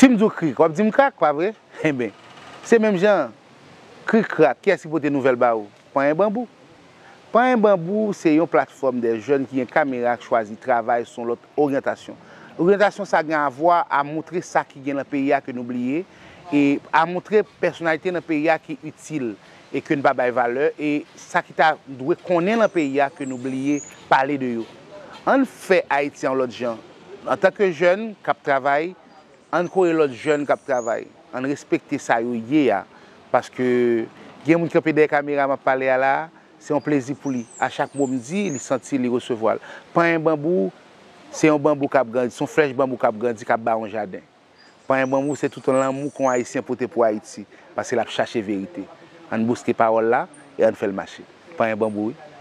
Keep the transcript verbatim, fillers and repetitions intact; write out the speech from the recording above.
Si m di w krik, w ap di m krak, pa vre? Enben, se menm jan, krik krak, kiyès ki pote nouvèl ba ou? Panyen Banbou. Panyen Banbou se yon platfòm de jèn ki gen kamera k chwazi travay sou yon lòt oryantasyon. Oryantasyon sa gen avwa a montre sa ki gen nan peyi a ke nou bliye, e a montre pèsonalite nan peyi a ki itil e ke n pa bay valè, e sa ki ta dwe konnen nan peyi a ke nou bliye pale de yo. Ann fè Ayiti an lòt jan. Antanke jèn k ap travay, ann kore lòt jèn k ap travay. Ann respekte sa yo ye a. Paske gen moun ki kanpe dèyè kamera m ap pale a la, se yon plezi pou li. A chak mo m di, li santi, li resevwa l. Panyen Banbou, se yon banbou k ap grandi, se yon flèch banbou k ap grandi, k ap ba yon jaden. Panyen Banbou, se tout lanmou ke yon Ayisyen pote pou Ayiti, paske l ap chache verite. Ann bouske pawòl la e ann fè l mache. Panyen Banbou, wi.